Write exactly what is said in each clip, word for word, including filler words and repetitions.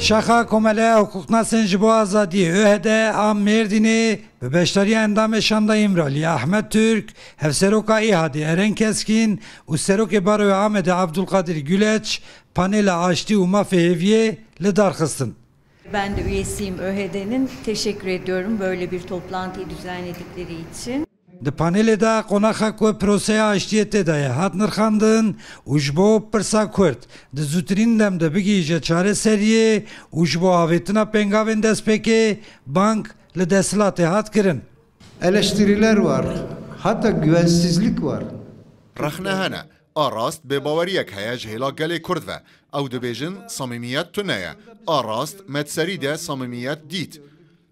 Şaxa Komeleya Hukuknasên ji bo Azadiyê, ÖHD, a Mêrdînê bi beşdariya endamê Şanda Îmraliyê Ahmet Türk, Hevseroka ÎHADê Eren Keskîn û Serokê Baroya Amedê Abdulkadir Güleç panela aştî û mafê hêviyê li dar xistin. Ben de üyesiyim ÖHD'nin. Teşekkür ediyorum böyle bir toplantıyı düzenledikleri için. Di panelê de qonaxa ku proseya aştiyê tê de ye hat nirxandin û ji bo pirsa Kurd di zûtirîn dem de bigihîje çareseriyê û ji bo avêtina pêngavên destpêkê bang li desthilatê hat kirin. Eleştiriler var, hatta güvensizlik var. Rexne hene. A rast bêbaweriyek heye ji hêla gelê Kurd ve. Ew dibêjin samîmiyet tune ye. A rast me di serî de samîmiyet dît.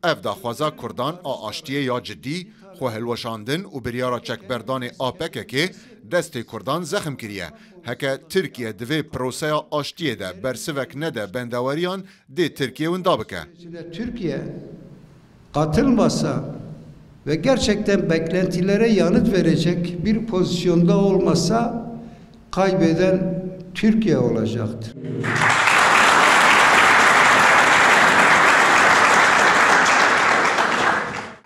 Ev daxwaza Kurdan a aştiyê ya cidî, xwe hilweşandin û biryara çekberdanê a P K K destê Kurdan zexm kiriye. Heke Tirkiye di vê proseya aştiyê de bersivek nede bendeweriyan, dê Tirkiye winda bike. Türkiye katılmasa ve gerçekten beklentilere yanıt verecek bir pozisyonda olmasa, kaybeden Türkiye olacaktır.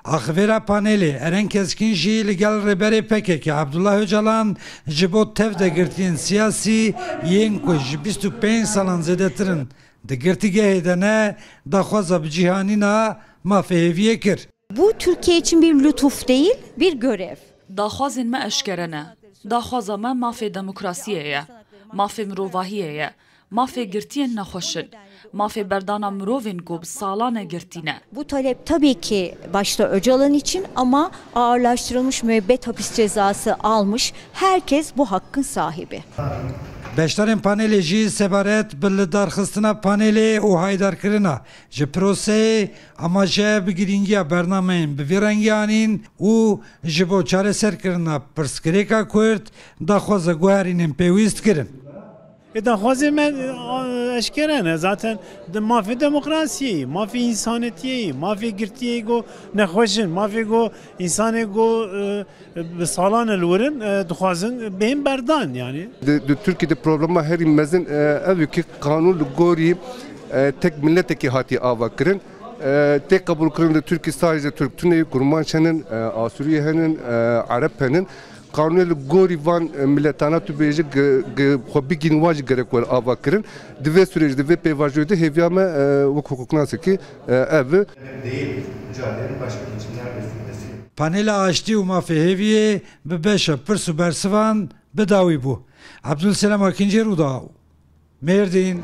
Axivêra panelê Eren Keskîn jî li gel Rêberê P K K Abdullah Ocalan ji bo tevde girtiyên siyasî yên ku ji bîst û pênc salan zêdetir in di girtîgehê de ne, daxwaza bi cîhanîna mafê hêviyê kir. Bu Türkiye için bir lütuf değil, bir görev. Daxwazên me eşkere ne. Daxwaza me mafê demokrasiyê ye, mafê mirovahiyê ye, mafê girtiyên nexweş in, mafê berdana mirovên ku bi salan e girtî ne. Bu talep tabii ki başta Öcalan için ama ağırlaştırılmış müebbet hapis cezası almış herkes bu hakkın sahibi. Beşdarên panelê jî sebaret bi lidarxistina panelê û haydarkirina ji proseyê amaje bi girîngiya bernameyên bi vî rengî anîn û ji bo çareserkirina pirsgirêka Kurd daxwaza guherînên pêwîst kirin. E, daxwazê me, e, eşkere ne. Zaten de mafê demokrasiyê, mafê însanetiyê, mafê girtiyê go nexweş in, mafê go însanê go, e, bi salan e li wir in, e, dixwazin bêhn berdan yani. Di, di Tirkiyê de problema herî mezin, e, ev e ki qanûn li gorî, e, tek miletekî hatiye ava kirin. E, tê qebûl kirin li Tirkiyê sadece Tirk tune ye, Kurmanc henin, e, Asûrî henin, e, Ereb henin. Qanûnê li gorî van, e, miletana tu bêje ge-, ge-, xwe bigihîn wan jî gerek were ava kirin. Di vê sûrê jî, di vê pêvajoyê de hêviya me, e, wek hukuknasekî, e, ev e. Değil, mücadelenin başka geçimler ve sürmesi. Panela aştî û mafê hêviyê bi beşa pirs û bersivan bi dawî bû. Abdulselam Akincî, Rûdaw, Mêrdîn.